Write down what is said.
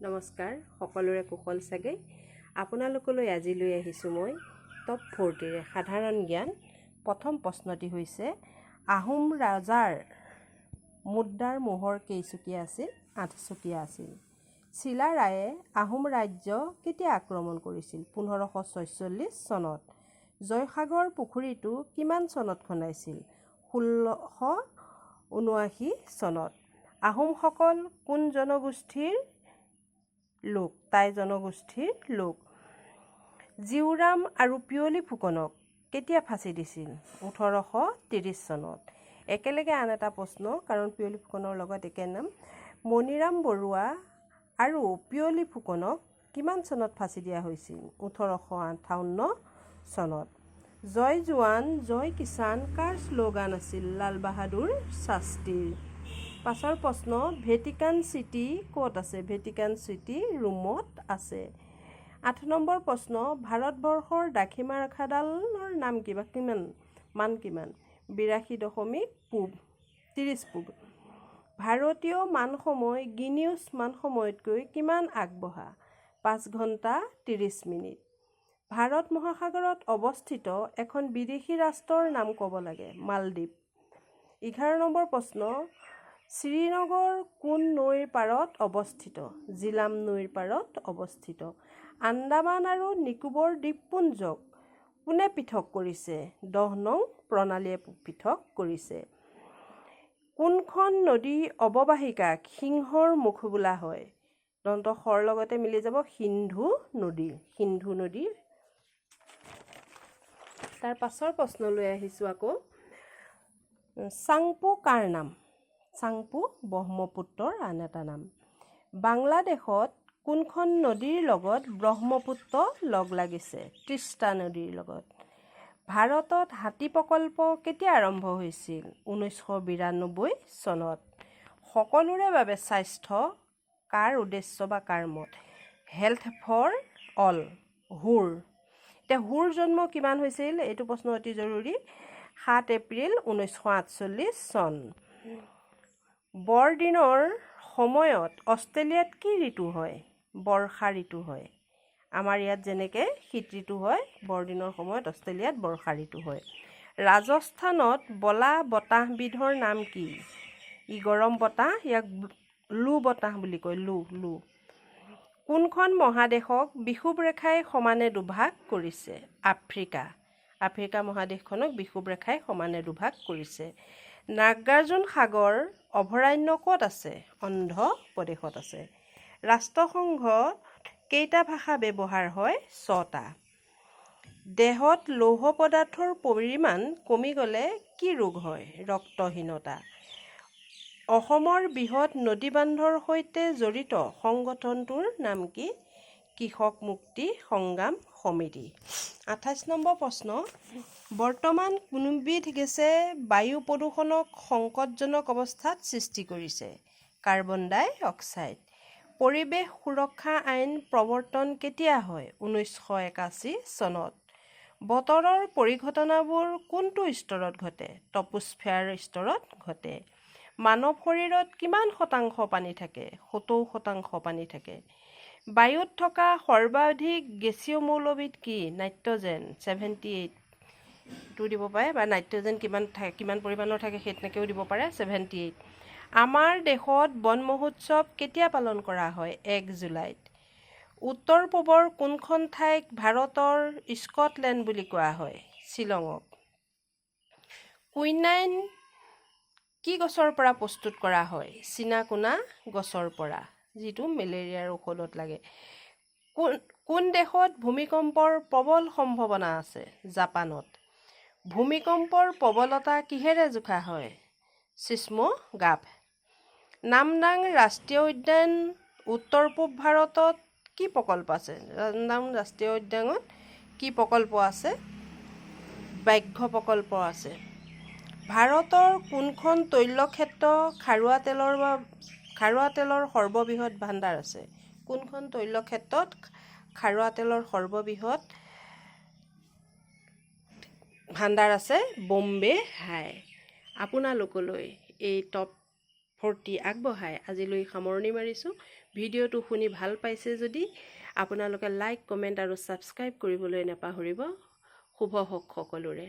নমস্কাৰ, সকলোৰে কুশল চাগে। আপোনালোকলৈ আজি লৈ আহিছোঁ মই টপ 40ৰে সাধাৰণ জ্ঞান। প্ৰথম প্ৰশ্নটি হৈছে, আহোম ৰাজাৰ মুদ্ৰাৰ মোহৰ কেইচকীয়া আছিল? আঠচকীয়া আছিল। চিলাৰায়ে আহোম ৰাজ্য কেতিয়া আক্ৰমণ কৰিছিল? 1546 চনত। জয়সাগৰ পুখুৰীটো কিমান চনত খন্দাইছিল? 1679 চনত। আহোমসকল কোন জনগোষ্ঠীৰ লোক? টাই জনগোষ্ঠীৰ লোক। জীউৰাম আৰু পিয়লি ফুকনক কেতিয়া ফাঁচি দিছিল? 1830 চনত। একেলগে আন এটা প্ৰশ্ন, কাৰণ পিয়লি ফুকনৰ লগত একে নাম। মণিৰাম বৰুৱা আৰু পিয়লি ফুকনক কিমান চনত ফাঁচি দিয়া হৈছিল? 1858 চনত। জয় জোৱান জয় কিষাণ কাৰ শ্লোগান আছিল? লাল বাহাদুৰ শাস্ত্ৰীৰ। পাছৰ প্ৰশ্ন, ভেটিকান চিটি ক'ত আছে? ভেটিকান চিটি ৰোমত আছে। 8 নম্বৰ প্ৰশ্ন, ভাৰতবৰ্ষৰ দ্ৰাঘিমা ৰেখাডালৰ নাম কি বা কিমান মান কিমান? 82 দশমিক পূব 30 পূব। ভাৰতীয় মান সময় গ্ৰীণউইচ মান সময়তকৈ কিমান আগবঢ়া? 5 ঘণ্টা 30 মিনিট। ভাৰত মহাসাগৰত অৱস্থিত এখন বিদেশী ৰাষ্ট্ৰৰ নাম ক'ব লাগে। মালদ্বীপ। 11 নম্বৰ প্ৰশ্ন, শ্ৰীনগৰ কোন নৈৰ পাৰত অৱস্থিত? ঝিলাম নৈৰ পাৰত অৱস্থিত। আন্দামান আৰু নিকোবৰ দ্বীপপুঞ্জক কোনে পৃথক কৰিছে? 10 নং প্ৰণালীয়ে পৃথক কৰিছে। কোনখন নদী অৱবাহিকাক সিংহৰ মুখ বোলা হয়? দন্ত সৰ লগতে মিলি যাব, সিন্ধু নদী, সিন্ধু নদী। তাৰ পাছৰ প্ৰশ্নলৈ আহিছোঁ আকৌ। চাংপো কাৰ নাম? চাংপো ব্ৰহ্মপুত্ৰৰ আন এটা নাম। বাংলাদেশত কোনখন নদীৰ লগত ব্ৰহ্মপুত্ৰ লগ লাগিছে? তিষ্টা নদীৰ লগত। ভাৰতত হাতী প্ৰকল্প কেতিয়া আৰম্ভ হৈছিল? 1992 চনত। সকলোৰে বাবে স্বাস্থ্য কাৰ উদ্দেশ্য বা কাৰ মত? হেল্থ ফৰ অল, হুৰ। এতিয়া হুৰ জন্ম কিমান হৈছিল? এইটো প্ৰশ্ন অতি জৰুৰী। 7 এপ্ৰিল 1948 চন। বৰদিনৰ সময়ত অষ্ট্ৰেলিয়াত কি ঋতু হয়? বৰ্ষা ঋতু হয়। আমাৰ ইয়াত যেনেকৈ শীত ঋতু হয়, বৰদিনৰ সময়ত অষ্ট্ৰেলিয়াত বৰ্ষা ঋতু হয়। ৰাজস্থানত বলা বতাহবিধৰ নাম কি? ই গৰম বতাহ, ইয়াক লু বতাহ বুলি কয়, লু লু। কোনখন মহাদেশক বিষুৱ ৰেখাই সমানে দুভাগ কৰিছে? আফ্ৰিকা। আফ্ৰিকা মহাদেশখনক বিষুৱ ৰেখাই সমানে দুভাগ কৰিছে। নাগাৰ্জুন সাগৰ অভয়াৰণ্য ক'ত আছে? অন্ধ্ৰ প্ৰদেশত আছে। ৰাষ্ট্ৰসংঘত কেইটা ভাষা ব্যৱহাৰ হয়? ছটা। দেহত লৌহ পদাৰ্থৰ পৰিমাণ কমি গ'লে কি ৰোগ হয়? ৰক্তহীনতা। অসমৰ বৃহৎ নদীবান্ধৰ সৈতে জড়িত সংগঠনটোৰ নাম কি? কৃষক মুক্তি সংগ্ৰাম সমিতি। 28 নম্বৰ প্ৰশ্ন, বৰ্তমান কোনবিধ গেছে বায়ু প্ৰদূষণক সংকটজনক অৱস্থাত সৃষ্টি কৰিছে? কাৰ্বন ডাই অক্সাইড। পৰিৱেশ সুৰক্ষা আইন প্ৰৱৰ্তন কেতিয়া হয়? 1981 চনত। বতৰৰ পৰিঘটনাবোৰ কোনটো স্তৰত ঘটে? ট্ৰপোস্ফিয়াৰ স্তৰত ঘটে। মানৱ শৰীৰত কিমান শতাংশ পানী থাকে? 70% পানী থাকে। বায়ুত থকা সৰ্বাধিক গেছীয় মৌলবিধ কি? নাইট্ৰজেন, 78টো দিব পাৰে বা নাইট্ৰজেন কিমান থাকে, কিমান পৰিমাণৰ থাকে, সেই তেনেকৈও দিব পাৰে, 78। আমাৰ দেশত বন মহোৎসৱ কেতিয়া পালন কৰা হয়? 1 জুলাইত। উত্তৰ পূবৰ কোনখন ঠাইক ভাৰতৰ স্কটলেণ্ড বুলি কোৱা হয়? শ্বিলঙক। কুইনাইন কি গছৰ পৰা প্ৰস্তুত কৰা হয়? চিনাকোনা গছৰ পৰা, যিটো মেলেৰিয়াৰ ঔষধত লাগে। কোন কোন দেশত ভূমিকম্পৰ প্ৰবল সম্ভাৱনা আছে? জাপানত। ভূমিকম্পৰ প্ৰবলতা কিহেৰে জোখা হয়? চিছম'গ্ৰাফ। নামদাং ৰাষ্ট্ৰীয় উদ্যান উত্তৰ পূব ভাৰতত কি প্ৰকল্প আছে? নামদাং ৰাষ্ট্ৰীয় উদ্যানত কি প্ৰকল্প আছে? ব্যাঘ্ৰ প্ৰকল্প আছে। ভাৰতৰ কোনখন তৈলক্ষেত্ৰ খাৰুৱা তেলৰ সৰ্ববৃহৎ ভাণ্ডাৰ আছে? কোনখন তৈলক্ষেত্ৰত খাৰুৱা তেলৰ সৰ্ববৃহৎ ভাণ্ডাৰ আছে? বম্বে হাই। আপোনালোকলৈ এই টপ ফূৰ্তি আগবঢ়াই আজিলৈ সামৰণি মাৰিছোঁ। ভিডিঅ'টো শুনি ভাল পাইছে যদি আপোনালোকে লাইক, কমেণ্ট আৰু ছাবস্ক্ৰাইব কৰিবলৈ নাপাহৰিব। শুভ হওক সকলোৰে।